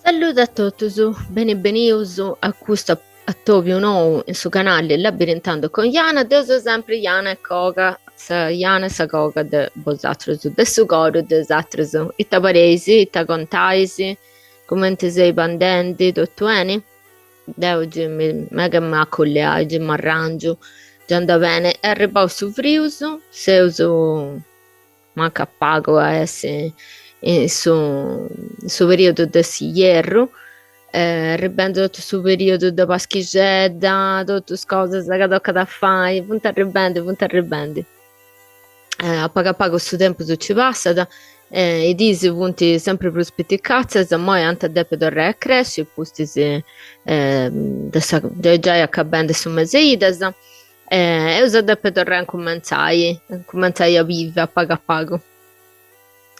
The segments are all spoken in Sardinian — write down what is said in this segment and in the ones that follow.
Saludu a totus, beni benius a custu atobiu nou in su canali Labirintando con Jana, deu seu sempri Jana e Coga, sa Jana e sa Coga de bosatrus, de su coru de 'osatrus. Ita pareis, ita contais, cumenti seis bandendi, totu 'eni? Deu gei mi mega m'acolliai, gei m'arrangiu, gei andat beni. Est arribau su frius, seus mancat pagu a essi in su in su periodu de s'ierru, arribendi totu su periodu de Paschixedda, totus is cosas ca tocat a fai, funt arribendi, funt arribendi. A pagu a pagu su tempus nci passat e is diis funt sempri prus piticatzas, immoi ant a depi torrai a cresci, pustis de sa giai giai acabendi su mesi 'e idas E eus a depi torrai a incumentzai, a incumentzai a bivi a pagu a pagu.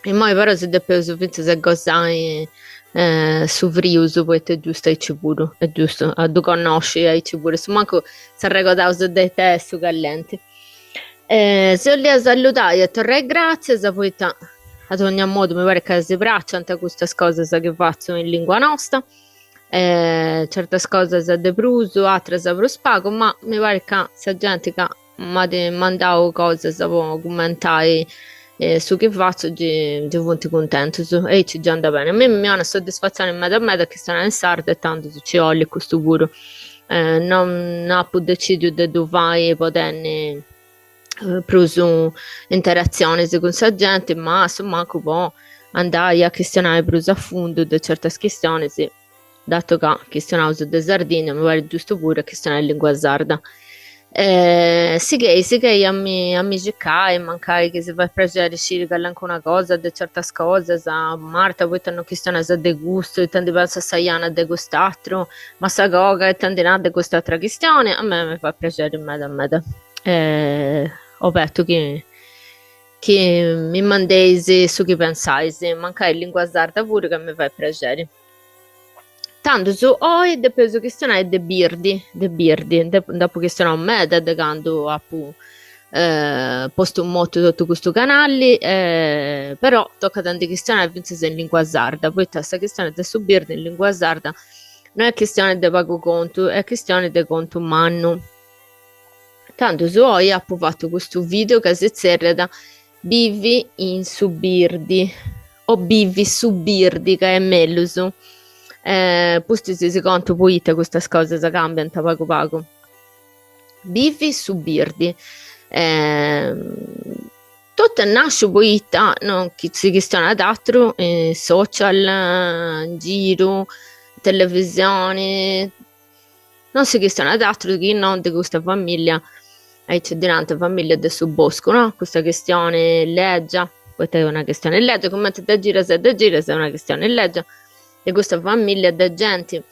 Immoi però si depeus fintzas e gosai su frius, poita est giustu aici puru, est giustu a ddu connosci aici puru, a su mancu s'arregodaus de ita est su callenti. Si 'olia saludai e torrai gratzias, poita a dogna modu mi parit ca si praciant custas cosas chi fatzu in lingua nosta certas cosas de prus, atras prus pagu, ma mi parit ca sa genti ca m'at mandau cosas po cummentai su chi fatzu gei funt cuntentus e aici già andat beni. A mei mi 'onat soddisfatzioni meda meda chistionai in sardu e tandus nci 'ollit custu puru. Non apu decidiu de ddu fai po tenni prus interatzionis cun sa genti, ma a su mancu po andai a chistionai prus a fundu de certas chistionis, datu ca chistionaus de Sardigna mi parit giustu puru a chistionai in lingua sarda. Sighei sighei a mi a mi circai, mancai chi si fait praxeri sciri calincuna cosa de certas cosas, Marta poita no chistionas de custu, ita ndi pensat sa Jana de cust'atru, ma sa Coga ita ndi nat de cust'atra chistioni, a mei mi fait praxeri meda meda. Obetu chi chi mi mandeis su chi pensais, mancai in lingua sarda puru ca mi fait praxeri. Tandus oi depeus chistionai de birdi, de birdi, nd'apu chistionau meda de candu apu postu in motu totu custu canali, però tocat a ndi chistionai fintzas in lingua sarda, poita sa chistioni de su birdi in lingua sarda no est chistioni de pagu contu, est chistioni de contu mannu. Tandus oi apu fatu custu video ca si zerriat Bivi in su birdi o bivi su birdi ca est mellus, pustis si contu poita custas cosas cambiant pagu pagu. Bivi su birdi. Totu est nasciu poita non si chistionat atru in social, in giru, in televisioni, Non si chistionat atru chi non de custa familia, aici ddi nant familia de su boscu, no? Custa chistioni lègia, poita est una chistioni lègia, cumenti dda giras e dda giras est una chistioni lègia, de custa familia de genti,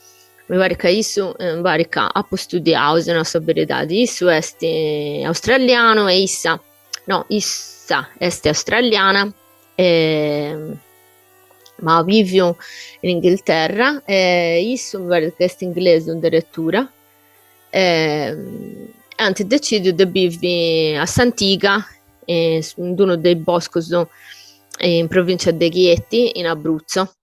mi parit ca issu, mi parit ca apu studiau, si nau sa beridadi, issu est australianu e issa, no, issa est australiana e ma at biviu in Inghilterra e issu mi parit ca est inglesu in deretura e ant decidiu de bivi a s'antiga in unu de is boscus in provincia de Chieti in Abruzzo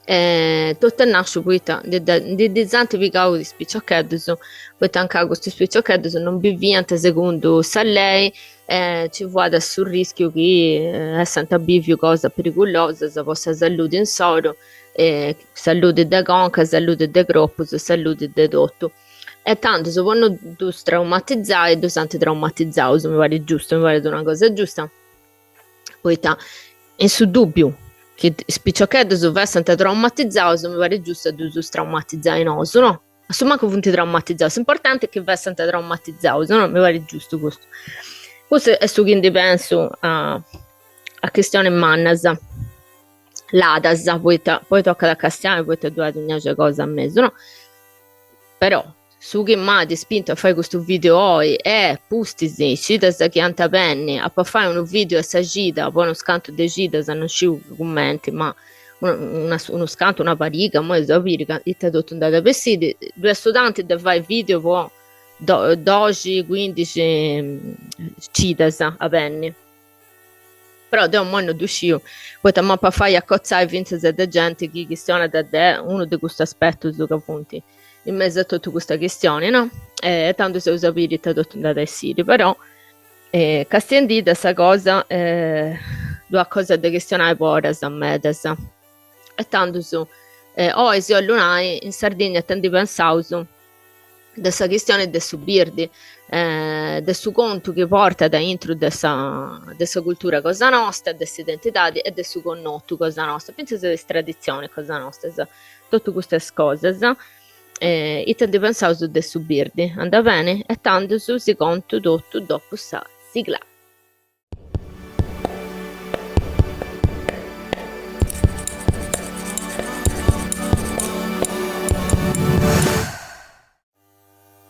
e totu est nasciu poita ndi ddis ant pigau is piciocheddus poita nca custus piciocheddus non biviant segundu sa lei e nci fuat su rischiu chi essant biviu cosas perigullosas po sa saludi insoru, saludi de conca, saludi de cropus, saludi de totu. E tandus po no ddus traumatizai ddus ant traumatizzaus, mi parit giustu, mi parit una cosa giusta, poita in su dubbiu chi is piciocheddus fessant traumatizzaus mi parit giustu a ddus traumatizai nosu, no? A su mancu funt traumatizzaus, s'importanti est chi fessant traumatizzaus, no? Mi parit giustu custu. Custu est su chi ndi pensu a a chistionis mannas, ladas, poita poi tocat a castiai poita ddu at dogna cosa in mesu, no? Però su chi m'at spintu a fai custu video oi e pustis cidas chi ant a benni apu a fai unu video a sa cida po unus cantu de cidas, non sciu cumenti, ma unus cantu, una pariga, immoi eus a biri ita totu nd'at a bessiri, ddu est su tanti de fai video po doxi, cuindixi cidas a benni. Però deu immoi no ddu sciu, poita m'apu a fai acotzai fintzas de genti chi chistionat de unu de custus aspetus ca funt in mesu a totu custa chistioni, no? E tandus eus a biri ita totu nd'at a essiri, però castiendidda sa cosa ddu at cosa de chistionai po oras medas. E tandus oi si 'ollu nai, in Sardigna ita ndi pensaus de sa chistioni de su birdi, de su contu chi portat aintru de sa de sa cultura cosa nosta, de s'identidadi e de su connotu cosa nosta, fintzas de is traditzionis cosa nostas, totu custas cosas. Ita ndi pensaus de su birdi, andat beni? E tandus si contu totu dopu sa sigla.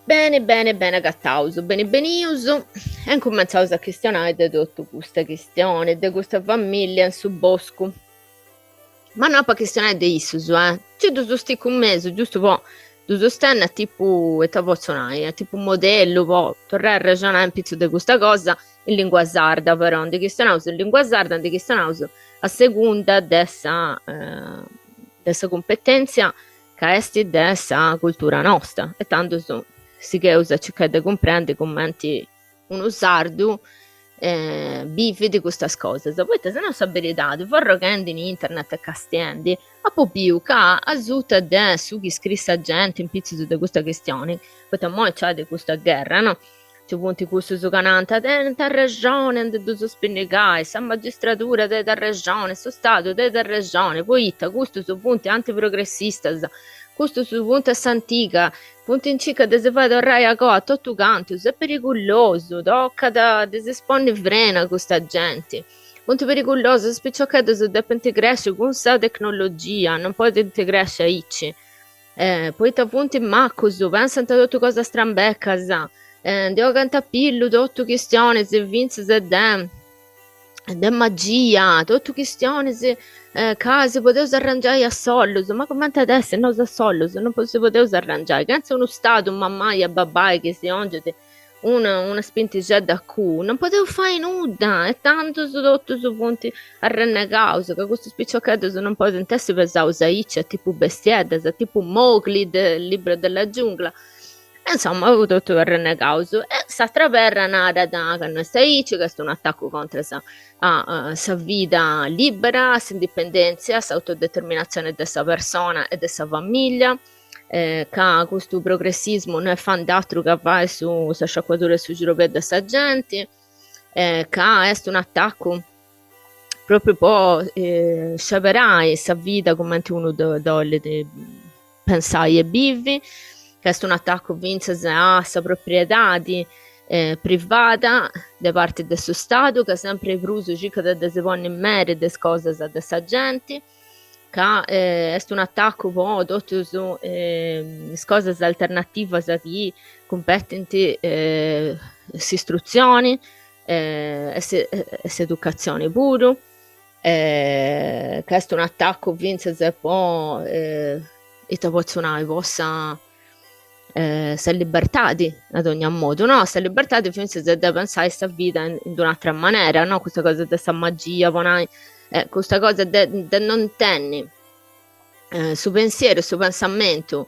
Beni beni beni agataus, beni benius e incumentzaus a chistionai de totu custa chistioni, de custa familia in su boscu. Ma no apu a chistionai de issus, eh, nci ddus sticu in mesu, giustu po ddus sustenni a tipu, ita potzu nai, a tipu modellu po torrai a arrexonai in pitzus de custa cosa in lingua sarda, però ndi chistionaus in lingua sarda, ndi chistionaus a segunda de sa de sa cumpetèntzia ca est de sa cultura nosta e tandus sigheus a circai de cumprendi cumenti unu sardu bivit custas cosas, poita si nau sa beridadi, forroghendi in internet e castiendi, apu biu ca asuta de su chi scriit sa genti in pitzus de custa chistioni, poita immoi nc'at custa gherra no, nci funt cussus ca nant tenint arrexoni a ndi ddus spinnigai, sa magistradura tenit arrexoni, su stadu tenit arrexoni, poita custus funt antiprogressistas, custus funt a s'antiga, Funt in circa de si fai torrai a coa totu cantus, est perigulosu, tocat de ddis ponni frenu a custa genti. Funt perigulosus, is piciocheddus depint cresci cun sa tecnologia, non podint cresci aici, poita funt macus, pensant totu cosas strambecas, ndi 'ogant a pillu totu chistionis fintzas de de magia, totu chistionis ca si podeus arrangiai a solus, ma cumenti at essi, nosu a solus non si podeus arrangiai, chentza unu stadu mammai e babbai chi si 'ongit una una spintixedda a cuu, non podeus fai nudda e tandus totus funt arrennegaus ca custus piciocheddus non podint essi pesaus aici a tipu bestieddas, a tipu Mowgli del libro della giungla E insomma totu arrennegaus. E s'atra perra narat ca no est aici, ca est un'atacu contras a sa vida libera, a s'indipendèntzia, a s'autodeterminatzione de sa persona e de sa famìllia, ca custu progressismu no est fandi atru ca fai su sa sciacuadura 'e su xrobeddu a sa genti, ca est un'atacu propriu po sceberai sa vida cumenti unu dd'ollit pensai e bivi, ca est un'atacu fintzas a sa propriedadi privada de parti de su Stadu, ca sempri prus circat de si ponni meri de is cosas de sa genti, ca est un'atacu po totus is cosas alternativas chi cumpetint s'istrutzioni e s'educatzioni puru. ca est un'atacu fintzas po ita potzu nai, po sa sa libertadi a dogna modu, no, sa libertadi fintzas de pensai sa vida in d'un'atra manera, no, custa cosa de sa magia po nai, custa cosa de de non tenni su pensieru, su pensamentu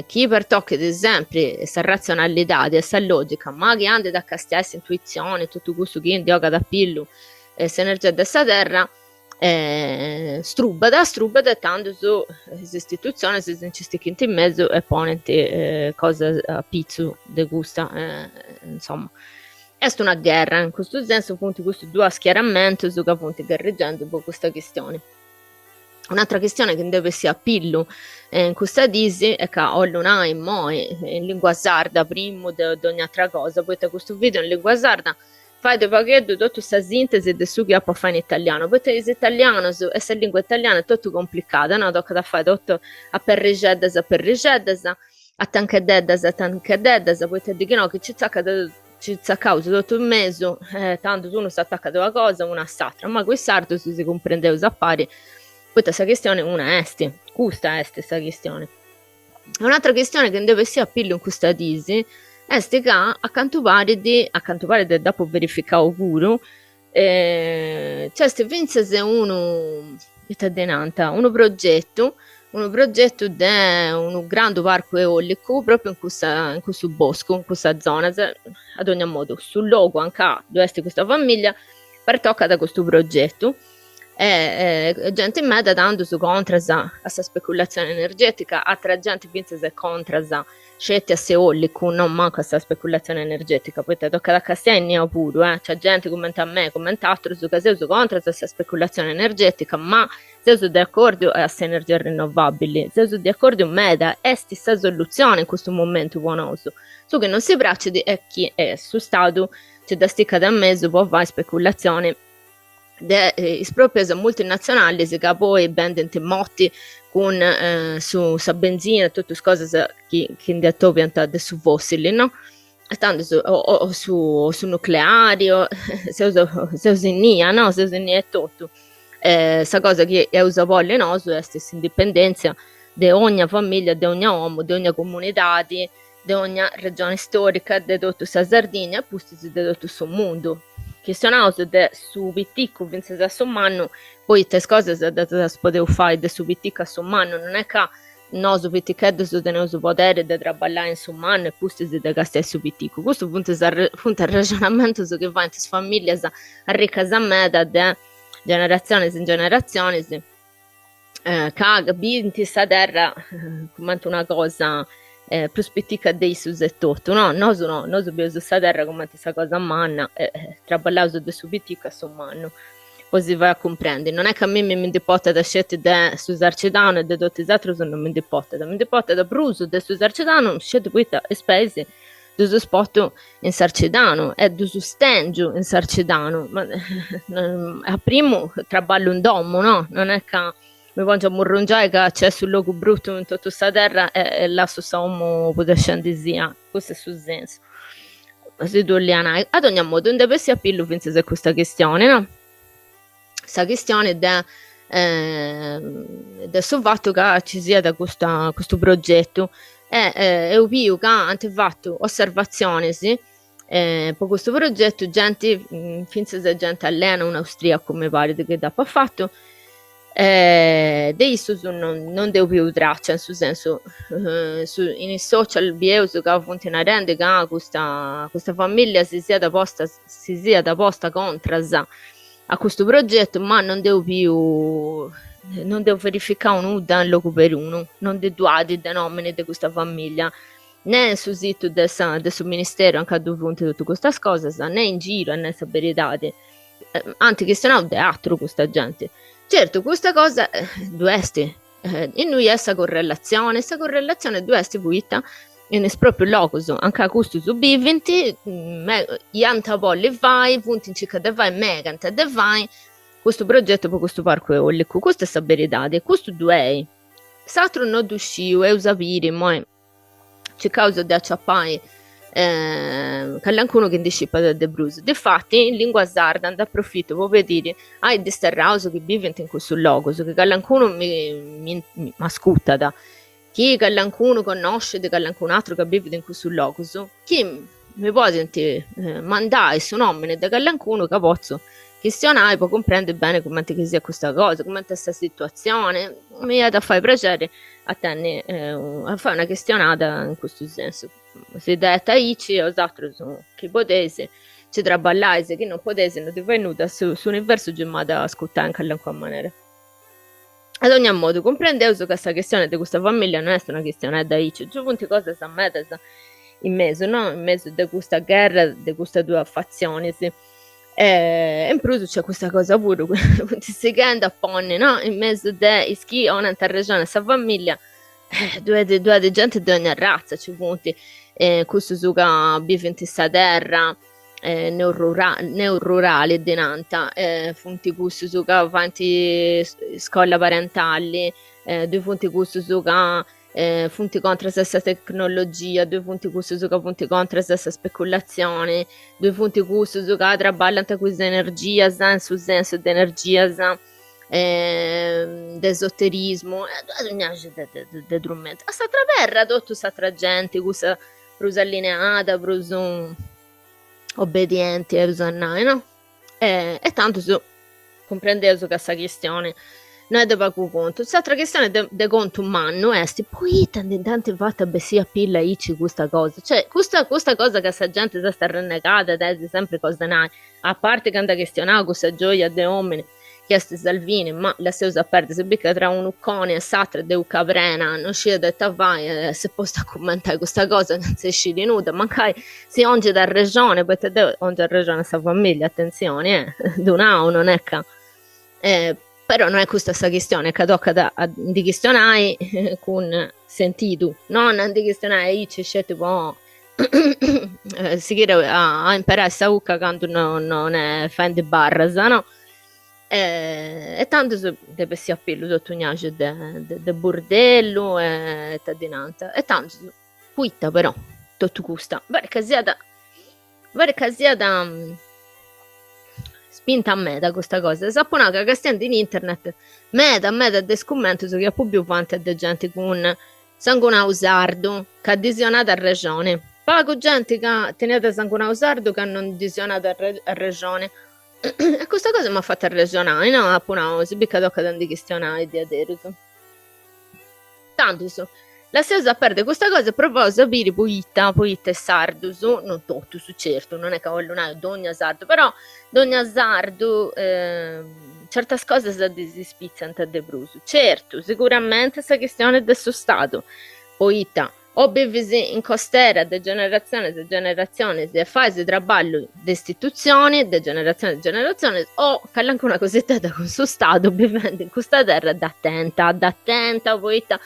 chi pertochit sempri sa ratzionalidadi e sa logica, ma chi andit a castiai s'intuitzioni, totu cussu chi ndi 'ogat a pillu s'energia de sa terra, strubat, strubat e tandus is istitutzionis si nci stichint in mesu e ponint cosas a pitzu de custa, insoma. Est una gherra, in custu sensu funt custus duus schieramentus ca funt gherrigendi po custa chistioni. Un'atra chistione chi nd'est bessia a pillu in custa dis e ca 'ollu nai immoi in lingua sarda primu de dogna atra cosa, poita custu video in lingua sarda fait u' pagheddu totu sa sintesi de su chi apu a fai in italianu, poita is italianus e sa lingua italiana est totu complicada, no, tocat a fai totu a perrixeddas a perrixeddas, a tanchededdas a tanchededdas, poita dighinò chi nci tzacat Nci tzacaus totu in mesu, e tandus unu s'atacat una cosa, unu a s'atra, ma cun is sardus si cumprendeus a pari, poita sa chistioni una est, custa est sa chistioni. Un'atra chistioni chi nd'est bessia a pillu in custa dis est ca a cantu parit, a cantu parit e dd'apu verificau puru, Nc'est fintzas unu, ita ddi nant, unu progetu, unu progetu de unu grandu parcu eolicu propriu in cussa in cussu boscu, in cussa zona, a dogna modu su logu a nca ddu est custa familia pertocat custu progetu e genti meda tandus contras a sa speculatzioni energetica, atera genti fintzas est contras sceti a s'eolicu, non mancu a sa speculatzioni energetica, poita tocat a castiai innia puru, eh, nc'at genti cumenti a mei, cumenti atrus, ca seus contras a sa speculatzioni energetica, ma seus de acordiu a s'energia rinnovabili, seus de acordiu meda, est sa solutzioni in custu momentu po nosu, su chi non si praxit est chi su Stadu nci dda sticat in mesu po fai speculatzioni de is proprias multinatzionalis ca poi bendint moti cun su sa benzina e totus is cosas chi chi ndi atobiant de su fossili no e tandus o o su o su nucleari o seus seus innia no seus innia etotu sa cosa chi eus a bolli nosu est s'indipendentzia de ogna familia de ogna 'omu de ogna comunidadi de ogna regione storica de totu sa Sardigna e pustis de totu su mundu. Chistionaus de su piticu fintzas a su mannu, poita is cosas ddas podeus fai de su piticu a su mannu, non est ca nosu piticheddus teneus su poderi de traballai in su mannu e pustis de castiai su piticu. Custus funt funt arrexonamentus chi faint is familias arricas meda de generatzionis in generatzionis ca bint sa terra cumenti una cosa prus pitica de issus etotu, no? Nosu no, nosu bieus sa terra cumenti sa cosa manna e traballaus de su piticu a su mannu, po si fai a cumprendi. Non est ca a mimmi mi ndi potat sceti de su Sarcidanu e de totu is atrus non mi ndi potat, mi ndi potat prus de su Sarcidanu sceti poita is peis ddus portu in Sarcidanu e ddus stengiu in Sarcidanu, ma a primu traballu in domu, no, non est ca mi pongiu a murrungiai ca nc'est su logu brutu in totu sa terra e lassu sa 'omu pudescendisia, custu est su sensu, si ddu 'olia nai. A dogna modu nd'est bessia a pillu fintzas e custa chistioni, no, sa chistioni de de su fatu ca ci siat custa custu progetu e eus biu ca ant fatu osservatzionis po custu progetu genti fintzas genti allena unu austriacu mi parit chi dd'apat fatu de issus non non nd'eus biu traccia in su sensu in is social bieus ca funt narendi ca custa custa familia si siat posta si siat posta contras a custu progetu, ma non nd'eus biu, non nd'eus verificau nudda in logu perunu, non ndi ddu at de nomini de custa familia, ne in su situ de sa de su ministeru anca ddu funt totu custas cosas, ne in giru a nai sa beridadi, ant chistionau de aturu custa genti. Certu custa cosa ddu est, innui est sa correlatzione? Sa correlatzione ddu est poita in is proprius logus anca custus bivint, iant a bolli fai, funt in circa de fai, megant de fai custu progetu po custu parcu eolicu, custa est sa beridadi, custu ddu est. S'aturu no ddu sciu, eus a biri immoi Circaus de aciapai calincunu chi ndi scipat de prus. Difati, in lingua sarda nd'aprofitu po pediri a is disterraus chi bivint in cussus logus, chi calincunu mi m'ascutat, chi calincunu connoscit calincunu aturu ca bivit in cussus logus, chi mi podint mandai su nomini de calincunu ca potzu chistionai po cumprendi beni cumenti chi siat custa cosa, cumenti est sa situatzioni, mi iat a fai prexeri a tenni a fai una chistionada in custu sensu. Si dda aici e 'osatrus chi podeis nci traballais, chi non podeis no ddi fait nudda, s'universu gei m'at a ascurtai in calincuna manera. A dogna modu, cumprendeus ca sa chistione de custa familia no est una chistionedda aici, nci funt cosas medas in mesu, no? In mesu de custa gherra de custas duas fatzionis. E in prus nc'est custa cosa puru, funt sighendi a ponni, no? In mesu de is chi 'onant arrexoni a sa familia, ddu at ddu at genti de ogna arratza, nci funt cussus ca bivint in sa terra, neorurali ddi nant, funt cussus ca faint iscola parentali, ddui funt cussus ca funt contras a sa tecnologia, ddui funt cussus ca funt contras a sa speculatzioni, ddui funt cussus ca traballant cun is energias, in su sensu de energias de esoterismu, ddu at de de trumentu. A s'atra perra totu s'atra genti, cussa prus allineada, prus obedienti, eus a nai, no? E tandus cumprendeus ca sa chistioni no est de pagu contu. S'atra chistioni de de contu mannu est poita ndi dd'ant fata bessì a pillu aici custa cosa, cioè custa custa cosa ca sa genti s'est arrennegada de essi sempri cosa 'e nai, a parti ca nd'at chistionau cussa gioia de omini chi est Salvini, ma lasseus a perdi, si bit ca tra unu 'uconi e s'atru de 'uca prena non sciat ita fai e s'est postu a cummentai custa cosa chentza sciri nudda, mancai si 'ongit arrexoni, poita deu 'ongiu arrexoni a sa familia, atentzioni eh, ddu nau, non est ca però no est custa sa chistioni, ca tocat a ndi chistionai cun sentidu, non a ndi chistionai aici sceti po sighiri a imperai sa 'uca candu non est faendi barras, no? E tandus nd'est bessiu a pillu totu un'axi de de burdellu e ita ddi nant. E tandus, poita però totu custa? Parit ca siat parit ca siat spinta meda custa cosa. S'apu nau ca castiendi in internet meda meda de is cummentus chi apu biu fuant de genti cun Sangunau sardu, ca ddis 'onat arrexoni. Pagu genti ca teniat sangunau sardu ca non ddis 'onat arrexoni. E custa cosa m'at fatu arrexonai, no? Apu nau, si bit ca tocat a ndi chistionai diaderus. Tandus, lasseus a perdi custa cosa e provaus a biri poita, poita is sardus, non totus, certu, non est ca 'ollu nai dogna sardu, però dogna sardu certas cosas ddis ispitzant de prus. Certu, siguramente sa chistione de su Stadu, poita o bivis in costera de generatziones e generatziones e fais traballu de istitutzioni de generatziones e generatziones o calincuna cositedda cun su Stadu bivendi in custa terra dda tenta, dda tenta poita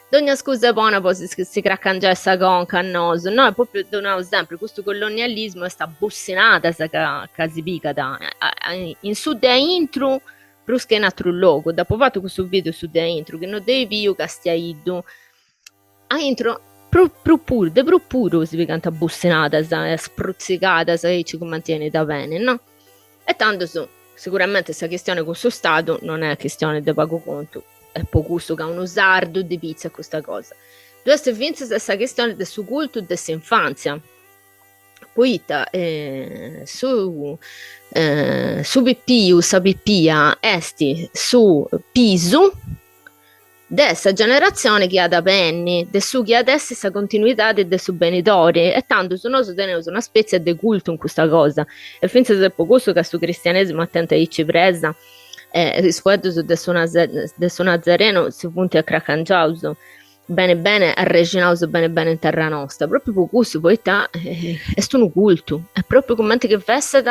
dogna scusa est bona po si cracangiai sa conca a nosu, no, est propriu, ddu nau sempri, custu colonialismu est a bussinadas ca ca si pigat in su de aintru prus che in atru logu, dd'apu fatu cussu video su de aintru, chi no dd'eis biu castiaiddu, aintru prus prus puru, de prus puru si pigant a bussinadas e a sprutzigadas aici cumenti 'enit a beni, no? E tandus siguramente sa chistione cun su stadu non est chistione de pagu contu, est po cussu ca unu sardu ddi pitzat custa cosa. Ddu est fintzas sa chistione de su cultu de s'infantzia, poita su su pipiu, sa pipia est su pisu de sa generatzione chi at a benni, de su chi at essi sa continuidadi de su benidori, e tandus nosu teneus una spètzia de cultu in custa cosa, e fintzas est po cussu ca su cristianesimu at tentu aici presa e is fueddus de su de su Nazarenu si funt acracangiaus bene bene, arrexinaus bene bene in terra nosta, propriu po cussu, poita est unu cultu, est propriu cumenti chi fessat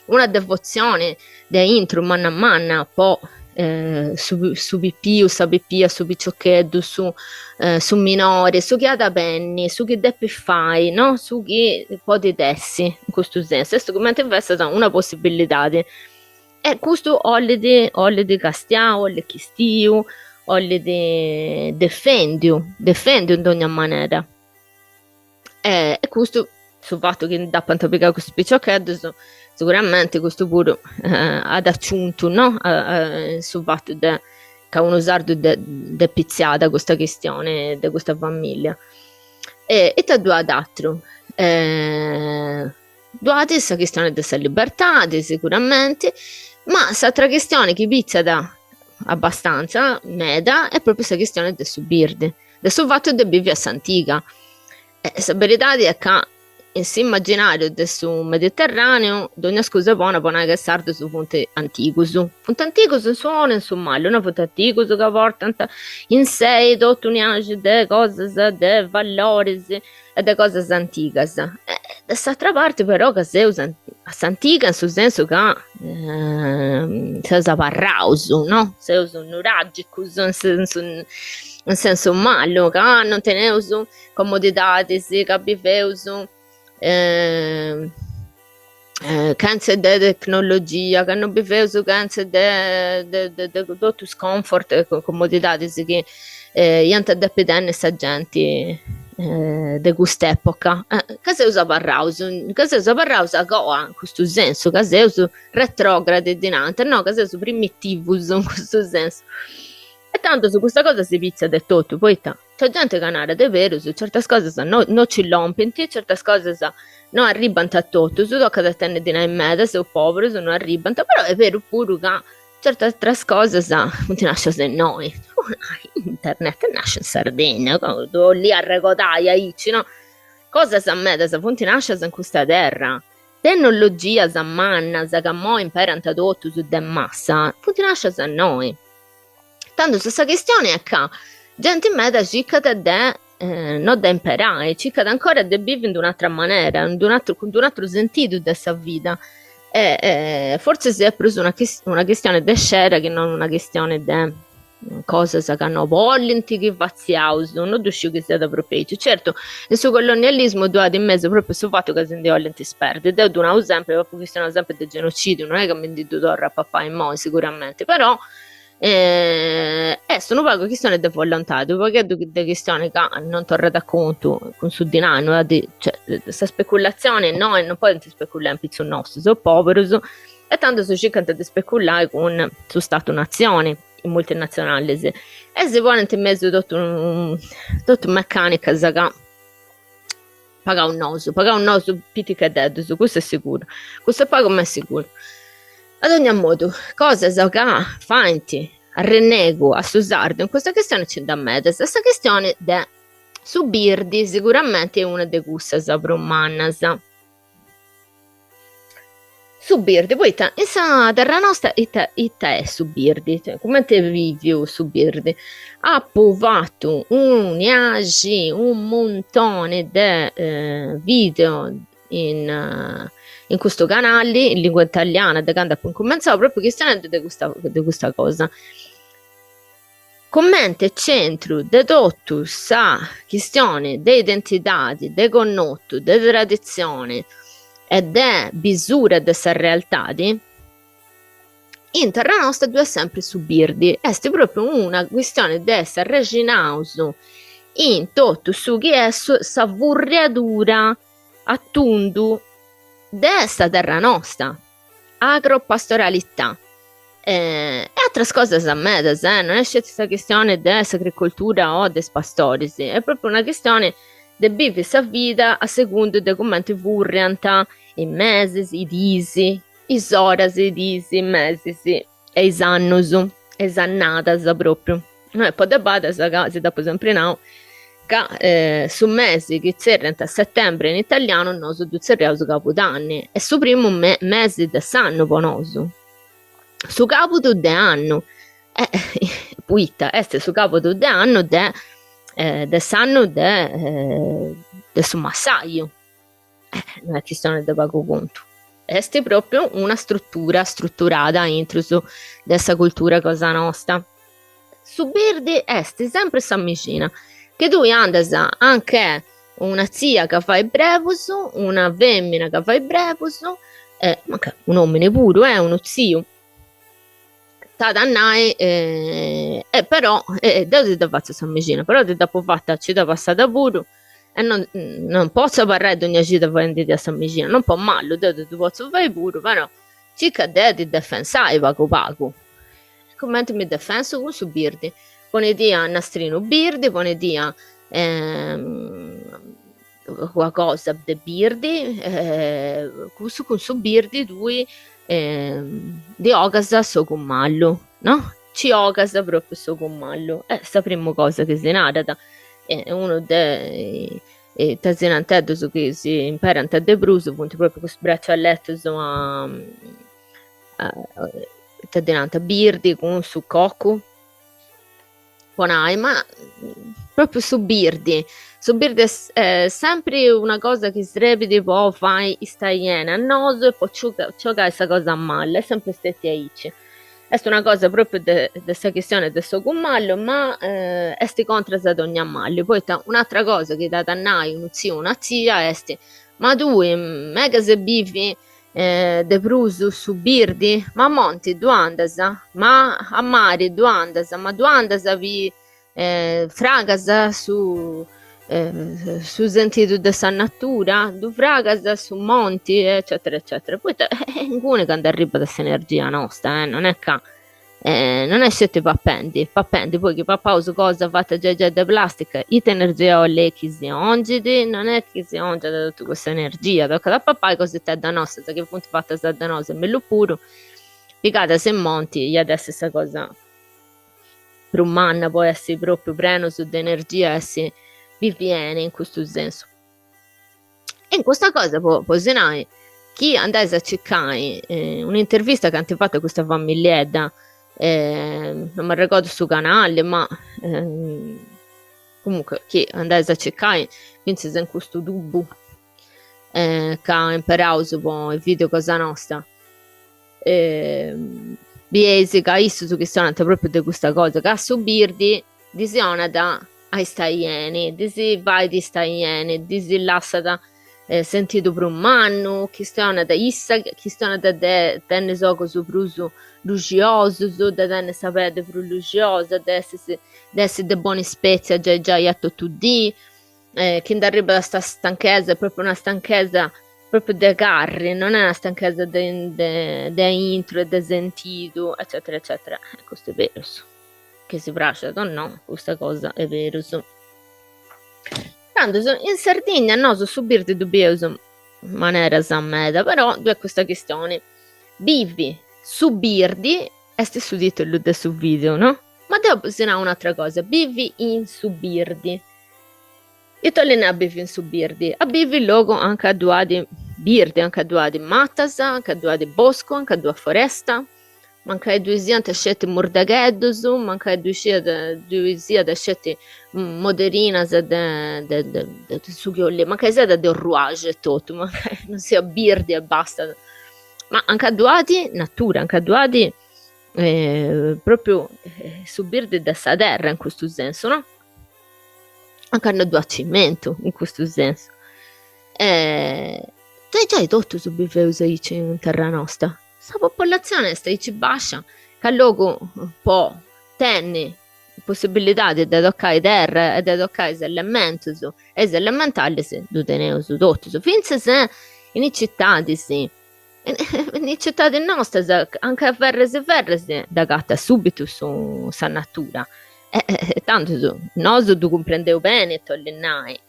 una devotzioni de aintru manna manna po su su pipiu, sa pipia, su piciocheddu, su su minori, su chi at a benni, su chi depit fai, no, su chi podit essi, in custu sensu, est cumenti fessat una possibilidadi E custu 'ollit 'ollit castiau, 'ollit chistiu, 'ollit defendiu, defendiu in dogna manera. E custu, su fatu chi nd'apant pigau custus piciocheddus, siguramenti custu puru at aciuntu, no, in su fatu de ca unu sardu dde pitziat custa chistioni de custa familia. E ita ddu at atru Ddu at sa chistione de sa libertade, siguramenti, ma s'atra chistione chi pitzat abbastanza meda est propriu sa chistione de su birdi, de su fatu de bivi a s'antiga. E sa beridadi est ca in s'immaginariu de su Mediterraneu dogna scusa est bona po nai ca is sardus funt antigus. Funt antigus in su 'onu e in su malu, no funt antigus ca portant in sei totu un'axi de cosas, de valloris e de cosas antigas. E de s'atra parti però ca seus a s'antiga in su sensu ca seus abarraus, no, seus nuragicus in sensu in sensu malu, ca non teneus comodidadis, ca biveus chentza de tecnologia, ca non biveus chentza de de de totu is comfort e comodidadis chi iant a depi tenni sa genti de cust'epoca, ca seus abarraus, ca seus abarraus agoa in custu sensu, ca seus retrogradi ddi nant, no, ca seus primitivus in custu sensu. E tandus custa cosa si pitzat etotu, poita. Nc'est genti ca narat, est berus, certas cosas no no ci lompint, certas cosas no arribant a totus, tocat a tenni dinai meda, seus poberus, no arribant, però est beru puru ca certas atras cosas funt nascias innoi, internet est nasciu in Sardegna, ddu 'olia arregodai aici no, cosas medas funt nascias in custa terra, tennologias mannas ca immoi imperant totus de massa funt nascias innoi. Tandus sa chistioni est ca genti meda circat de no dda imperai, circat ancora de bivi in d'un'atra manera, in d'un'atru cun d'un'atru sentidu de sa vida e fortzis est prus una una chistioni de scera chi non una chistioni de cosas ca no bollint chi fatziaus, no ddu sciu chi siat propriu aici. Certu, in su colonialismu ddu at in mesu propriu su fatu ca si ndi 'ollint sperdi, deu ddu nau sempri, apu chistionau sempri de genocidiu, non est ca mi ndi ddu torru a papai immoi siguramenti, però Est unu pagu chistione de volontade, unu pagheddu de chistione ca non torrat a contu cun su dinai, no at cioè sa speculatzione innoi non podint speculai in pitzus nostus, seus poberus e tandus circant de speculai cun su statu natzioni, is multinatzionalis, e si ponint in mesu totu totu mecanicas ca pagaus nosu, pagaus nosu piticheddedus, custu est siguru, custu est pagu ma est siguru. Ad ogna modu, cosas ca faint arrennegu a su sardu in custa chistioni nci nd'at medas, sa chistioni de su birdi siguramenti est una de cussas prus mannas. Su birdi, poita in sa terra nosta ita ita est su birdi, cioè cumenti est biviu su birdi? Apu fatu unu 'iaxi, unu muntoni de video in in custu canali in lingua italiana de candu apu incumentzau propriu chistionendi de custa de custa cosa. Comente centru de totu sa chistioni de identidadi, de connotu, de traditzioni e de bisura de sa realtadi, in terra nosta ddu est sempri su birdi, est propriu una chistioni de essi arrexinaus in totu su chi est sa furriadura a tundu de sa terra nosta. Agropastoralità e atras cosas medas, eh, non est sceti sa chistione de s'agricoltura o de is pastoris, est propriu una chistione de bivi sa vida a segundu de cumenti furriant is mesis, is diis, is oras, is diis, is mesis e is annus e is annadas propriu. No est po de badas ca si dd'apu sempri nau ca su mesi chi tzerriant settembre in italianu nosu ddu tzerriaus cabudanni, est su primu mesi de s'annu po nosu, su cabudu de annu, poita est su cabudu de annu de de s'annu de de su massaju No est chistione de pagu contu. Est propriu una struttura strutturada aintrus de sa cultura cosa nosta. Su birdi est sempri sa mexina, chi tui andas anche una tzia ca fait brebus, una femina ca fait brebus, e mancai un'omini puru, eh, unu tziu, t'at a nai e però deu ti dda fatzu sa mexina, però ti dd'apu fata cida passada puru E non non potzu abarrai dogna cida faendi sa mexina, non po mallu, deu ddu potzu fai puru, però circa de ti defensai pagu pagu. Cumenti mi defensu? Cun su birdi, ponidì nastrinu birdi, ponidì una cosa de birdi, cussu cun su birdi tui ndi 'ogas s'ogu mallu, no? Nci 'ogas propriu s'ogu mallu, est sa primu cosa chi si narat E unu de is tasinanteddus chi si imperant de prus funt propriu cussus bracialetus a ita ddi nant birdi cun su cocu po nai, ma propriu su birdi, su birdi est sempri una cosa chi srebit po fai istai 'eni a nosu e po nci 'ogai sa cosa mala, est sempri stetia aici Est una cosa pròpriu de de sa chistione de s'ogu mallu, ma est contras a dogna malli, poita un'atra cosa chi t'at a nai unu tziu o una tzia est, ma tui megas a bivi de prus su birdi? Ma a monti ddu andas? Ma a mari ddu andas? Ma ddu andas bi Fragas su su sentidu de sa natura, ddu fragas su monti eccetera eccetera, poita est inguni ca nd'arribat s'energia nosta, non est ca. Non est sceti papendi, papendi, poi chi papaus cosa fata giai giai de plastica, ita energia 'olit chi si 'ongit? Non est chi si 'ongiat totu cussa energia, tocat a papai cositeddas nostras chi funt fatas de nosu e mellus puru, pigadas in monti iat essi sa cosa prus manna po essi propriu prenus de energia e essi bivi 'eni in custu sensu. E in custa cosa po po si nai chi andais a circai un'intervista chi ant fatu a custa familiedda, non m'arregodu su canali ma comunque chi andais a circai finzas in custu tubu ca imperaus po is video cosa nosta bieis ca issus chistionant propriu de custa cosa, ca su birdi ddis 'onat a istai 'eni, ddis fait istai 'eni, ddis lassat sentidu prus mannu, chistionat issa, chistionat de tenni is ogus prus luxiosus, de tenni sa peddi prus luxiosa, de essi de essi de bona ispetzia giai giai a totu dì, chi nd'arribat sa stanchesa, est propriu una stanchesa propriu de carri, non est una stanchesa de de de aintru e de sentidu, eccetera eccetera, e custu est berus. Chi si praxat o no, custa cosa est berus. Tandus, in Sardigna nosu su birdi ddu bieus in maneras meda, però ddu est custa chistioni, bivi su birdi est su titulu de su video, no? Ma deu si nau un'atra cosa, bivi in su birdi. Ita 'olit nai a bivi in su birdi? A bivi in logu anca ddu at birdi, anca ddu at matas, anca ddu at boscu, anca ddu at foresta, mancai ddui siant sceti murdagheddus, mancai ddui siat ddui siat sceti moderinas de de de su chi 'olit, mancai siat de orruaxi etotu, mancai non siat birdi e basta, ma anca ddu at natura, anca ddu at propriu su birdi de sa terra in custu sensu no Anca no ddu at cimentu in custu sensu. E giai giai totus biveus aici in terra nosta. Sa popolatzione est aici bascia ca logu po tenni possibilidadi de tocai terra e de tocai is elementus e is elementalis ddu teneus totus, fintzas in is citadis In is citadis nostras, anca ferris ferris, dd'agatas subitu su sa natura. E tandus nosu ddu cumprendeus beni ita 'olit nai.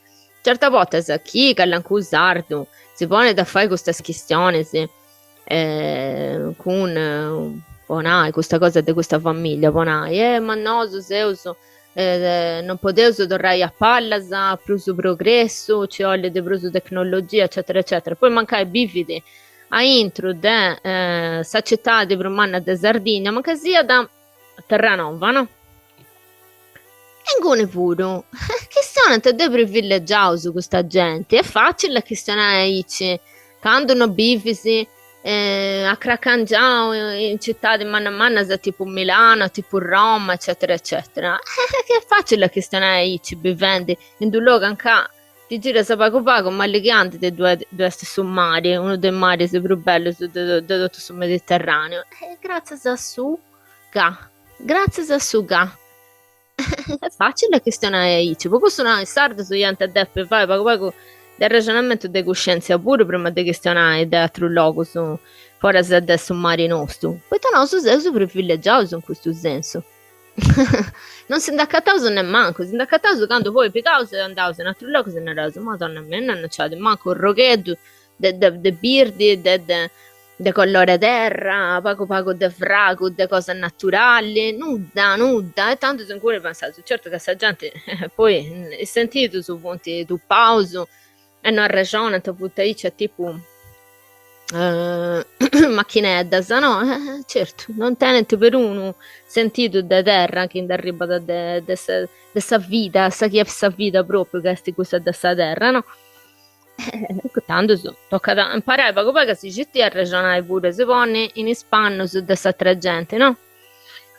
Certas bortas chi calincunu sardu si ponit a fai custas chistionis cun, po nai, custa cosa de custa familia, po nai, eh ma nosu seus non podeus torrai a palas, prus progressu, ci 'olit prus tecnologia eccetera eccetera, poi mancai bivit aintru de sa citadi prus manna de Sardigna, mancai siat Terranova no? E inguni puru, chistionant de privilegiaus custa genti, est facili a chistionai aici, candu no bivis acracangiau in citadis mannas mannas tipu Milano, tipu Roma, eccetera eccetera, est facili a chistionai aici bivendi in d'unu logu ancà ti giras pagu pagu mali chi andit e ddu est su mari, unu de is maris prus bellus de totu su Mediterraneu, e gratzias a su ca, gratzias a su ca. Est facili a chistionai aici, po cussu nau is sardus iant a depi fai pagu pagu de arrexonamentu de cuscientzia puru prima de chistionai de atrus logus foras de su mari nostu, poita nosu seus privilegiaus in custu sensu. Non si nd'acataus nemmancu, si nd'acataus candu poi pigaus e andaus in atrus logus e naraus, madonna mia, innoi non nci at mancu u'arrogheddu de de de birdi de de de colore terra, pagu pagu de fragu de cosa naturali, nudda, nudda, e tandus inguni pensaus, certu ca sa genti poi is sentidus funt tupaus e no arrexonant, funt aici a tipu machineddas, no, certu, non tenint perunu sentidu de terra chi nd'arribat de de sa de sa vida, sa chi est sa vida propriu ca est cussa de sa terra, no Tandus tocat a imparai pagu pagu a si citiri a arrexonai puru e si ponni in is pannus de s'atra genti, no?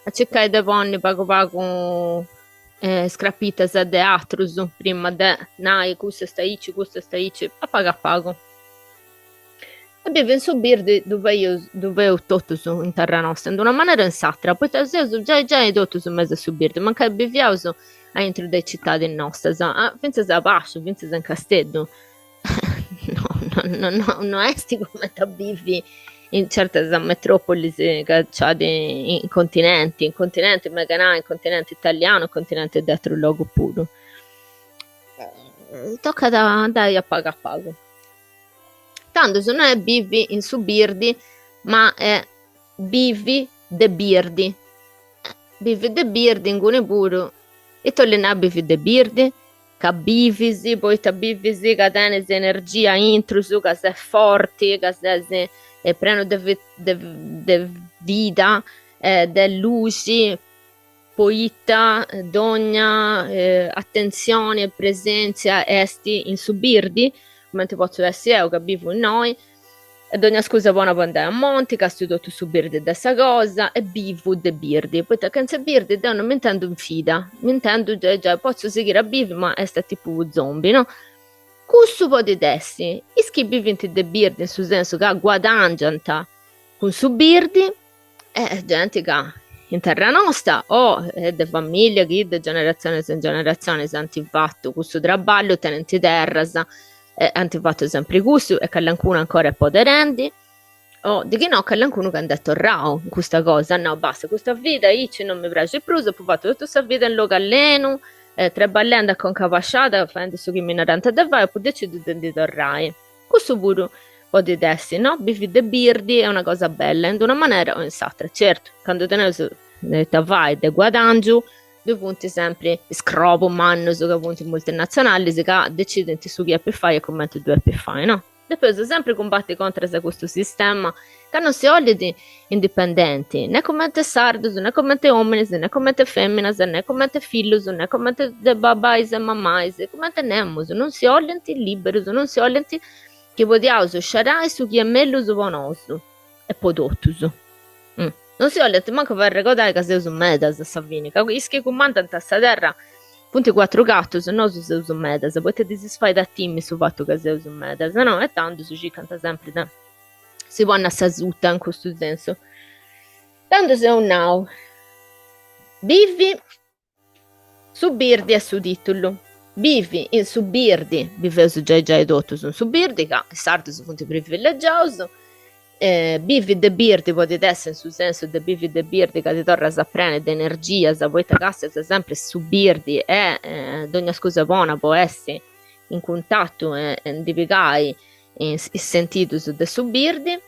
A circai de ponni pagu pagu is crapitas de atrus prima de nai custu est aici, custu est aici, a pagu a pagu. E bivi in su birdi ddu faeus ddu faeus totus in terra nosta, in d'una manera o in s'atra, poita seus giai giai totus in mesu a su birdi, mancai biviaus aintru de is citadis nostas, fintzas a basciu, fintzas in Casteddu, no no no no est cumenti a bivi. in certas metropolis ca nci at in continenti, in continenti megu a nai, in continenti italianu, in continenti de aterus logus puru. Tocat a andai a pagu a pagu. Tandus no est bivi in su birdi, ma est bivi de birdi. Bivi de birdi inguni puru, ita 'olit nai bivi de birdi? Ca bivis, poita bivis ca tenis energia intrus, ca ses forti, ca ses prenu de de vida, de luxi, poita dogna atentzioni e presèntzia est in su birdi, cumenti potzu essi 'eu ca bivu innoi, e dogna scusa bona po andai a monti, càstiu totu su birdi de sa cosa e bivu de birdi, poita chentza birdi deu non m'intendu in vida, m'intendu giai giai, potzu sighiri a bivi ma est a tipu zombi, no? Cussu podit essi, is chi bivint de birdi in su sensu ca guadangiant cun su birdi, Est genti ca in terra nosta o est de familia chi de generatzionis in generatzionis ant fatu cussu traballu, tenint terras e ant fatu sempri cussu e calincunu ancora est poderendi, o de chi no calincunu ca nd'est torrau in custa cosa, at nau basta custa vida aici non mi praxit prus, apu fatu totu sa vida in logu allenu, traballendi a conca abasciada, faendi su chi mi narant de fai, apu decidiu de ndi torrai. Cussu puru podit essi, no? Bivi de birdi est una cosa bella, in d'una manera o in s'atra. Certu, candu teneus ita fai de guadangiu, ddoi funt sempri is crobus mannus ca funt multinatzionalis ca decidint su chi depis fai e cumenti ddu depis fai, no? Depeus sempri cumbati contras a custu sistema ca non si 'olit indipendenti, ne comente sardus, ne comente ominis, ne comente feminas, ne comente fillus, ne comente de babais e mamais, comente nemus, non si 'olint liberus, non si 'olint chi podiaus scerai su chi est mellus po nosu e po totus. Non si 'olint mancu fai arregodai ca seus medas a sa fini, ca is chi cumandant sa terra funt cuatru gatus, nosu seus medas, poita ddis fait a timi su fatu ca seus medas, no? E tandus circant sempri de si ponni a sa suta in custu sensu. Tandus eus nau, bivi su birdi est su titulu, bivi in su birdi, biveus giai giai totus in su birdi ca is sardus funt privilegiaus, bivi de birdi podit essi in su sensu de bivi de birdi ca ti torras a preni de energias poita castias sempri su birdi e dogna scusa bona po essi in cuntatu e ndi pigai is sentidus de su birdi,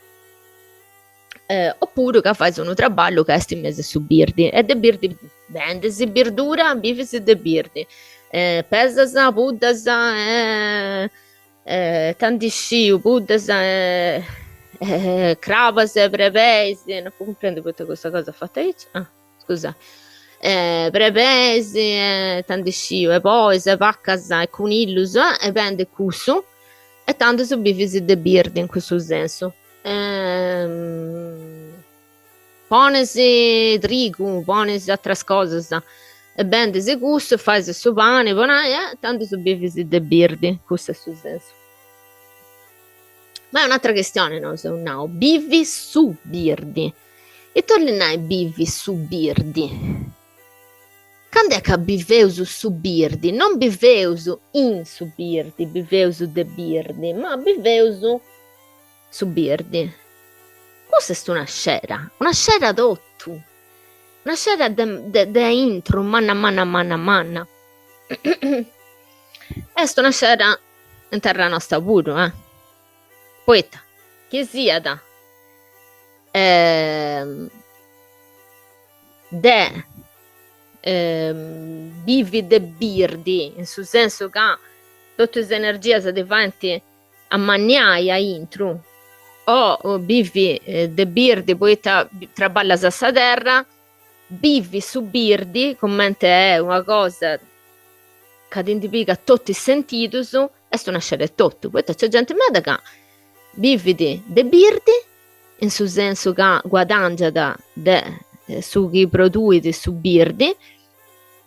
opuru ca fais unu traballu ca est in mesu 'e su birdi e de birdi bendis birdura, bivis de birdi, pesas puddas e ita ndi sciu, puddas e crabas e brebeis, no apu cumprendiu poita custa cosa est fata aici, ah scusa, brebeis e ita ndi sciu, e bois e vacas e cunillus e bendis cussu E tandus bivis de birdi in cussu sensu. Pones trigu, pones atras cosas e bendis cussu e fais su pani po nai e tandus bivis de birdi, cussu est su sensu. Ma est un'atra chistioni nosu eus nau, bivi su birdi. Ita 'olit nai bivi su birdi? Candu est ca biveus su birdi, non biveus in su birdi, biveus de birdi, ma biveus su birdi. Custa est una scera, una scera totu, una scera de de de aintru, manna manna manna manna. Est una scera in terra nosta puru, eh. Poita chi siat de bivi de birdi, in su sensu ca totu is energias ti faint ammanniai aintru, o bivi de birdi poita traballas sa terra, bivi su birdi cumenti est una cosa ca ti ndi pigat totu is sentidus, est una scera etotu, poita nc'est genti meda ca bivit de birdi in su sensu ca guadangiat de su chi produit su birdi,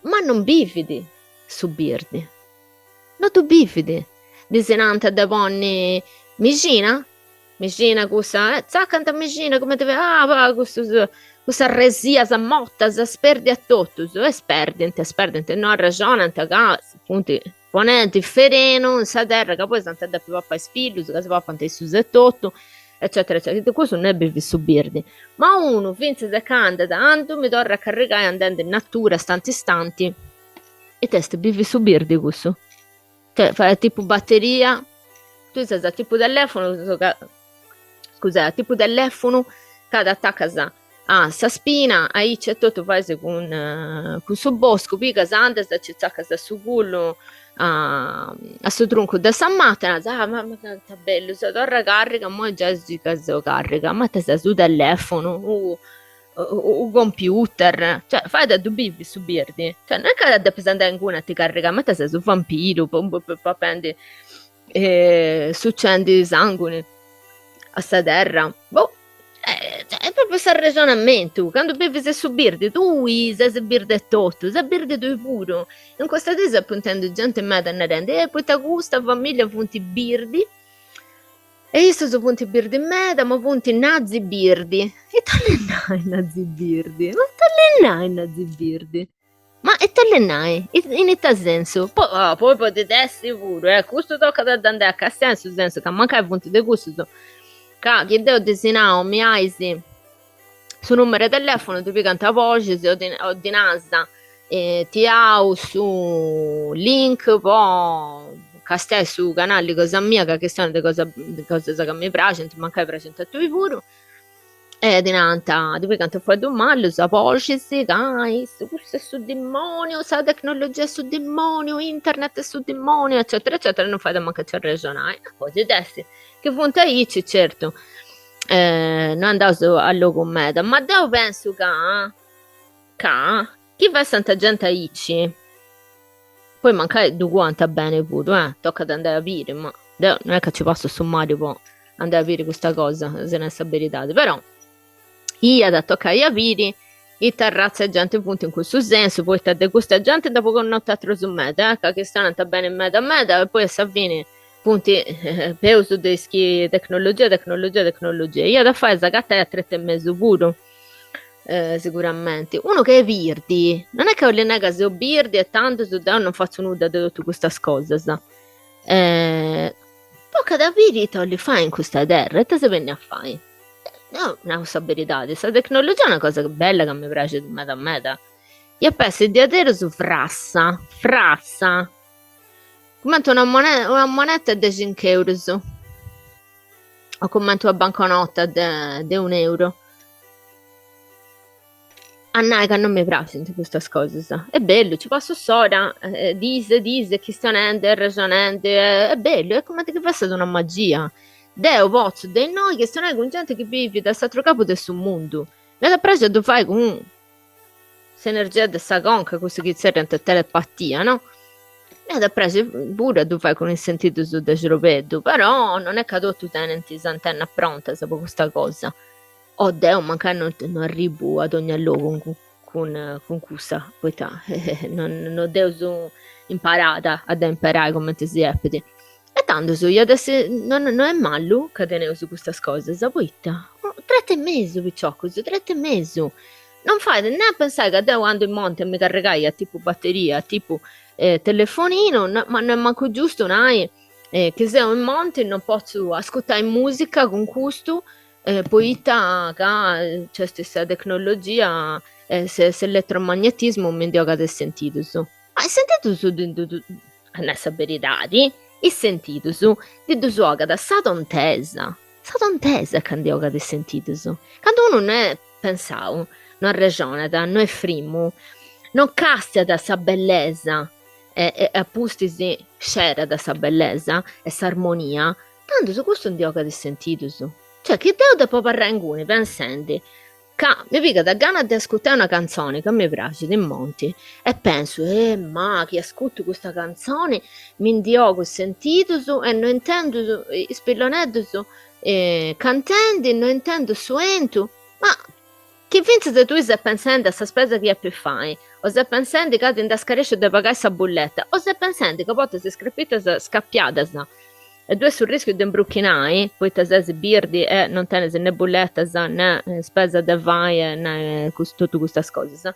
ma non bivit su birdi, no ddu bivit, ddis nant de ponni mixina, mixina cussa, tzacant mixina cumenti ah custus cussas arresias motas sperdi a totus e sperdint e sperdint e no arrexonant ca funt Ponendi ferenu in sa terra ca poi s'ant a depi papai is fillus, ca si papant issus etotu. eccetera eccetera, cussu no est bivi su birdi, ma unu fintzas e ca andat, andu, mi torru a carrigai andendi in natura stanti stanti, ita est bivi su birdi cussu? Cioè fai a tipu batteria, tui ses a tipu telefunu, scusai, a tipu telefunu ca t'atacas a sa spina, aici e totu fais cun cun su boscu, pigas, andas, ci tzacas su culu a a su truncu de sa mata e naras, ah ma ita bellu, seu torra carriga, imoi giai si ca seu carriga, ma ita ses u telefunu u u computer, cioè fait a ddu bivi su birdi, cioè non est ca depis andai inguni a ti carrigai, ma ita ses u vampiru papendi sucendi sanguni a sa terra, boh est propriu s'arrexonamentu, candu bivis su birdi tui ses birdi etotu, ses birdi tui puru, in custa diis apu intendiu genti meda narendi, eh poita custa familia funt birdi e issus funt birdi meda ma funt nazi birdi, ita 'olit nai nazi birdi, ma ita 'olit nai nazi birdi Ma ita 'olit nai? In ita sensu? Poi poi podit essi puru, eh, custu tocat a dd'andai a castiai in su sensu ca mancai funt de cussus ca chi deu ddis nau mi 'ais su numeru 'e telefunu ti pigant boxis o ti o ddi nas ti 'au su link po castiai su canali cosa mia ca chistionat de cosa de cosas ca mi praxint, mancai praxint a tui puru E ti nant, ti pigant fueddus malus, boxis, ca issu, cussu est su dimoniu, sa tecnologia est su dimoniu, internet est su dimoniu, eccetera eccetera, non fait mancu a nci arrexonai. Podit essi chi funt aici, certu, no andaus a logu meda, ma deu pensu ca ca chi fessant genti aici, poi mancai ddu cuant beni puru, eh, tocat a andai a biri, ma deu non est ca ci passu su mari po andai a biri custa cosa, si nai sa beridadi, però iat a tocai a biri ita arratza 'e genti funt in cussu sensu, poita de custa genti nd'apu connotu atrus meda, eh, ca chistionant beni meda meda e poi a sa fini funt peus de is chi tecnologia tecnologia tecnologia, iat a fai s'agatai a tretu 'e mesu puru siguramenti. Unu ca est birdi, non est ca 'olit nai ca seu birdi e tandus deu non fatzu nudda de totu custas cosas Tocat a biri ita 'olit fai in custa terra, ita ses benniu a fai. Deu nau sa beridadi, sa tecnologia est una cosa bella ca mi praxit meda meda, ia a essi diaderus frassa, frassa, cumenti una moneta una moneta de cinc'eurus, o cumenti una banconota de de un'euru. A nai ca non mi praxint custas cosas. Est bellu, ci passu s'ora, diis e diis chistionendi e arrexonendi, est bellu, est cumenti chi fessat una magia. Deu potzu de innoi chistionai cun genti chi bivit a s'atru cabu de su mundu. M'iat a praxi a ddu fai cun s'energia de sa conca, cussu chi tzerriant telepatia, no? M'iat a praxi puru a ddu fai cun is sentidus de xrobeddu, però non est ca totus tenint is antennas prontas po custa cosa. O deu mancai no no arribu a dogna logu cun cun cussa, poita no no dd'eus imparada a dda imperai cumenti si depit. E tandus iat essi no no est malu ca teneus custas cosas, poita tretu 'e mesu piciocus, tretu 'e mesu. Non fait ne a pensai ca deu andu in monti a mi carrigai a tipu batteria, a tipu telefoninu, ma no est mancu giustu nai chi seu in monti non potzu ascurtai musica cun custu poita ca nc'est sa tecnologia e s'elettromagnetismu mi ndi 'ogat is sentidus. Ma is sentidus a nai sa beridadi, is sentidus ndi ddus 'ogat sa tontesa, sa tontesa ca ndi 'ogat is sentidus. Candu unu no est pensau, no arrexonat, no est frimu, non castiat sa bellesa e a pustis scerat sa bellesa e s'armonia, tandus custu ndi 'ogat is sentidus. Cioè chi deu depu abarrai inguni pensendi ca mi pigat gana de ascurtai una cantzoni ca mi praxit in monti e pensu, eh ma chi ascurtu custa cantzoni mi ndi 'ogu is sentidus e no intendu is pilloneddus cantendi, no intendu su 'entu, ma chi fintzas tui ses pensendi a sa spesa chi depis fai, o ses pensendi ca ti nd'as scaresciu de pagai sa bulleta, o ses pensendi ca portas is crapitas scapiadas e ddu est su rischiu de imbruchinai, poita ses birdi e non tenis ne bulletas ne spesa de fai e ne totu custas cosas,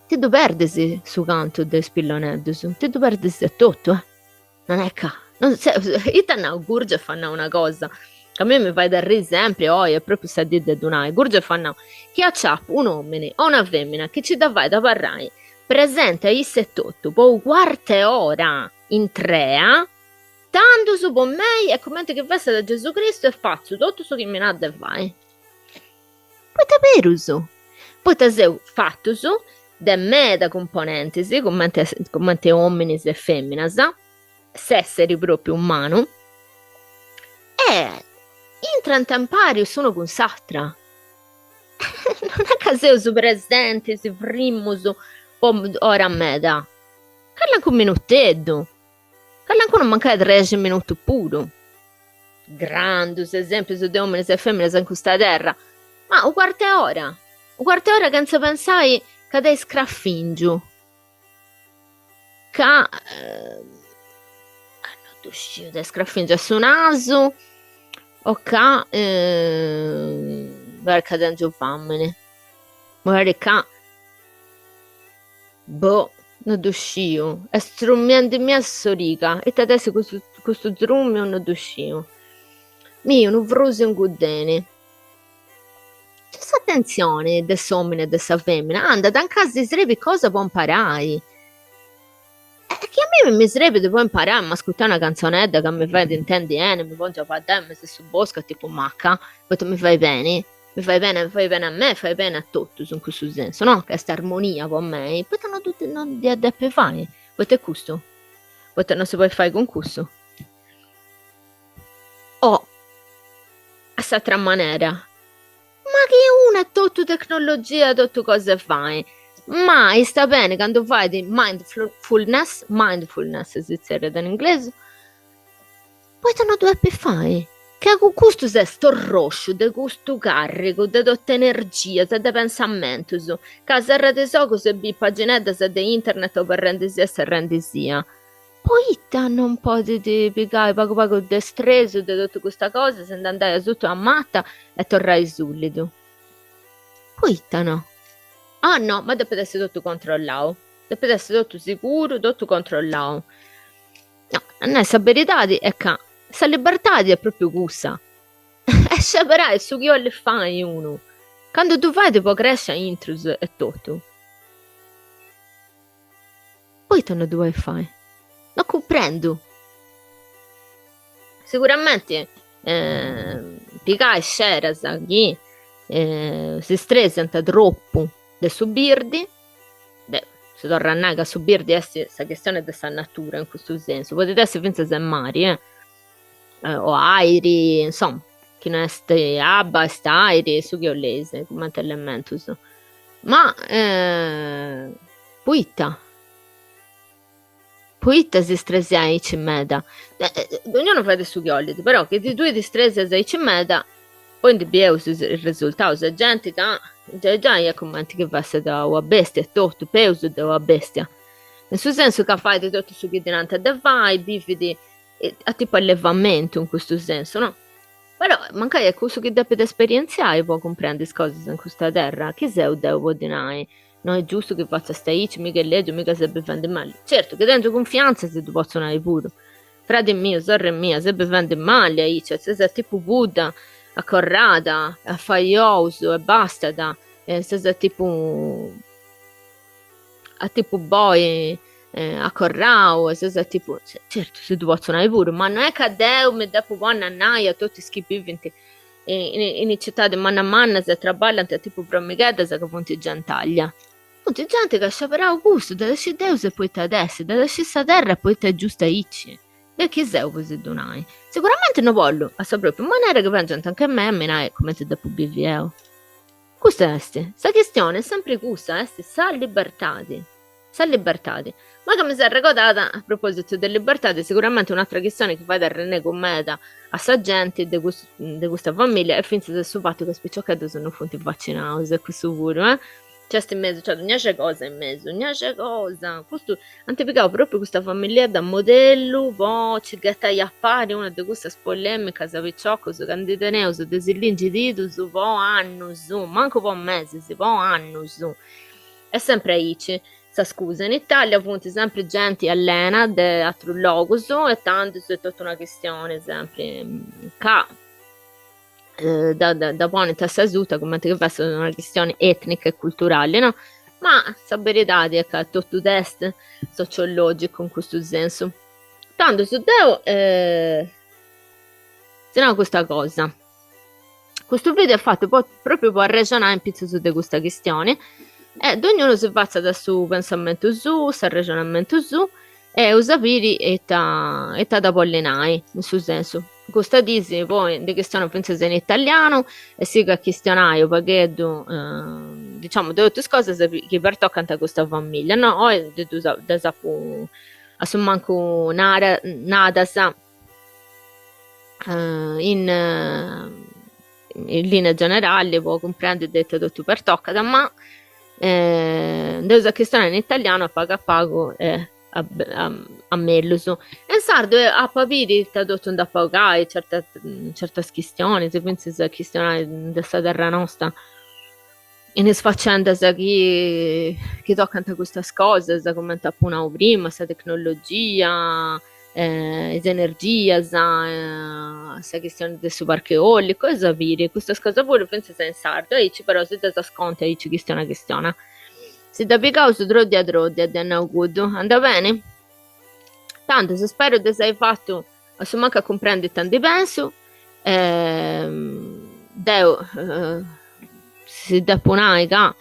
ti ddu perdis su cantu de is pilloneddus, ti ddu perdis de totu, eh. Non est ca, ita nau Gurdjieff at nau una cosa. Ca a mei mi fait arriri sempri, oi est propriu sa dì de ddu nai, Gurdjieff at nau, chi aciapu un'omini o una femina chi ci dda fait abarrai presenti a issa etotu po u' cuartu 'e ora intrea, tandus po mei est cumenti chi fessat Gesù Cristu e fatzu totu su chi mi nat de fai. Poita berus? Poita seus fatus de meda cumponentis, cumenti cumenti ominis e feminas, s'esseri propriu umanu, e intrant impari s'unu cun s'atra. Non est ca seus presentis, frimus po ora meda, calincunu minuteddu, calincunu mancai trexi minutus puru. Grandus esempius de ominis e feminas in custa terra, ma u' cuartu 'e ora, u' cuartu 'e ora chentza pensai ca teis scrafingiu, ca no ddu sciu, teis scrafingiu a su nasu o ca magari ca tengiu famini, magari ca Boh, no ddu sciu, est zrumiendimì a s'origa, ita at essi custu custu zrumiu no ddu sciu. Mi, unu frusiu inguddeni. Cioè s'atentzioni de s'omini e de sa femina andat a nca si srebit cosa po imparai. E chi a mei mi srebit po imparai a m'ascurtai una cantzonedda ca mi fait intendi 'eni, mi pongiu a baddai in mesu 'e su boscu a tipu maca, poita mi fait beni, mi fait beni, fait beni a mei, fait beni a totus in cussu sensu, no, ca est armonia po mei, poita no ddu no dd'ia depi fai, poita est custu, poita no si podit fai cun cussu. O a s'atra manera, ma chi unu est totu tecnologia, totu cosa 'e fai, ma istat beni candu fait mindfulness, mindfulness si zerriat in inglesu, Poita no ddu depit fai? Ca cun custu ses torrosciu de custu carrigu de totu energias e de pensamentus, ca serrat is ogus e bit pagineddas de internet oberrendisia e serrendisia. Poita non podit pigai pagu pagu de stresu de totu custa cosa, si nd'andai asutu 'e una mata e torrai sulidu? Poita no? Ah no, ma depit essi totu controllau, depit essi totu siguru, totu controllau. No, a nai sa beridadi est ca sa libertadi est propriu cussa, est sceberai su chi 'olit fai unu, candu ddu fait po cresci a intrus e totu. Poita no ddu podit fai? No cumprendu. Siguramenti pigai sceras chi si stresiant tropu de su birdi Deu si torru a nai ca su birdi est sa chistioni de sa natura in custu sensu, podit essi fintzas e mari eh, o airi, insoma, chi no est abba est airi, su chi 'oleis cumenti elementus. Ma poita? Poita si stresiai aici meda? Dognunu fait su chi 'olit, però chi tui ti stresias aici meda, poi ndi bieus is resultaus, e genti ca giai giai est cumenti chi fessit una bestia etotu, peus de una bestia, in su sensu ca fait totu su chi ddi nant de fai, bivit a tipu allevamentu in custu sensu, no? Però mancai est cussu chi depit esperientziai po cumprendi is cosas in custa terra, chi seu deu po ddi nai No est giustu chi fatzast aici, miga est lègiu, miga ses bivendi mali. Certu, chi tèngiu cunfiantza si ddu potzu nai puru. Fradi miu, sorri mia, ses bivendi mali aici, ses a tipu pudda, acorrada, a fai ous e bastat, ses a tipu a tipu boi acorrau, ses a tipu. Certu, si ddu potzu nai puru, ma no est ca deu mi depu ponni a nai a totu is chi bivint in is citadis mannas mannas e traballant tipu fromigheddas ca funt gentaglia. Funt genti ca at sceberau custu, dda scit Deus e poita at essi, dda scit sa terra e poita est giustu aici. Deu chi seu po si ddu nai. Siguramenti no bollu, a sa propriu manera chi bengiant anche mei a mi nai cumenti depu bivi 'eu. Custa est, sa chistioni est sempri cussa, est sa libertadi. Sa libertadi. Ma ca mi seu arregodada, a propositu de libertadi, siguramenti un'atra chistioni chi fait arrennegu meda a sa genti de custu de custa familia est fintzas su fatu ca is piciocheddus non funt vacinaus e cussu puru eh. Nc'est in mesu, nc'at dogna cosa in mesu, dogna cosa, custu, ant pigau propriu custa familiedda a modellu po nci ghetai a pari una de cussas polemicas piciocus ca ndi teneus de si lingi didus po annus, mancu po mesis, po annus. Est sempri aici, sa scusa, in Italia funt sempri genti allena de atrus logus e tandus est totu una chistioni sempri ca. Dda ponint a sa suta cumenti chi fessit una chistioni etnica e culturali, no? Ma sa beridadi est ca totu est sociologicu in custu sensu. Tandus deu si nau custa cosa, custu video est fatu po propriu po arrexonai in pitzus de custa chistioni e dognunu si fatzat su pensamentu suu, s'arrexonamentu suu E eus a biri ita ita at a bolli nai, in su sensu. Custa dis poi ndi chistionu fintzas in italianu e sigu a chistionai u' pagheddu diciamo de totu is cosas chi pertocant custa familia, no? Oi ddas apu a su mancu nara nadas in in linea generali po cumprendi de ita totu pertocat, ma nd'eus a chistionai in italianu a pagu a pagu e a mellus. E in sardu apu a biri ita totu nd'apu a 'ogai, certas certas chistionis, fintzas a chistionai de sa terra nosta in is facendas chi chi tocant custas cosas, cumenti apu nau prima, sa tecnologia is energias, sa chistioni de su parcu eolicu, eus a biri custas cosas puru fintzas in sardu, aici però si ddas contu aici chistiona chistiona. Si dda pigaus troddia troddia, dd'iat nau cuddu, andat beni? Tandus speru de s'ai fatu a su mancu a cumprendi ita ndi pensu, deu si depu nai ca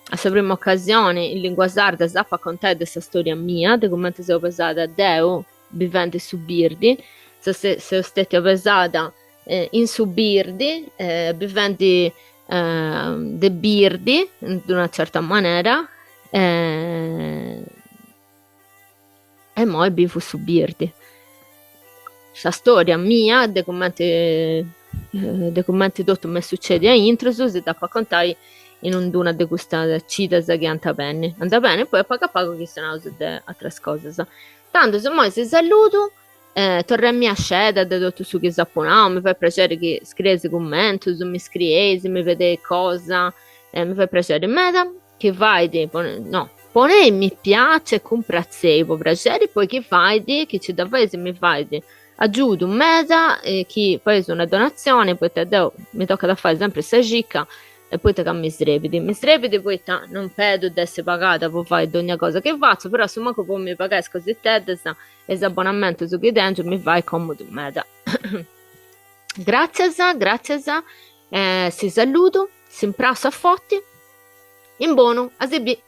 a sa prima ocasioni in lingua sarda s'apu a contai de sa storia mia, de cumenti seu pesada deu bivendi su birdi, seu stetia pesada in su birdi, bivendi de birdi in d'una certa manera e immoi bivu su birdi. Sa storia mia de cumenti de cumenti totu m'est sucediu aintrus si dd'apu a contai in d'una de custas cidas chi ant a benni, andat beni, poi a pagu a pagu chistionaus de ateras cosas. Tandus immoi si saludu, torraimì a sceda de totu su chi s'apu nau, mi fait prexeri chi scrieis cummentus, mi scrieis, mi pedeis cosa, mi fait prexeri meda Chi fait, no, ponei mi piace e cumpratzei po praxeri, poi chi fait, chi ci dda faeis mi fait agiudu meda e chi faeis una donatzioni, poita deu mi tocat a fai sempri sa cica e poita ca mi srebit, mi srebit poita non pedu de essi pagada po fai dogna cosa chi fatzu, però a su mancu po mi pagai is cositeddas e is abbonamentus chi tengiu mi fait comudu meda. Gratzias, gratzias, si saludu, s'imprassu a forti. In bonu, a si bi'.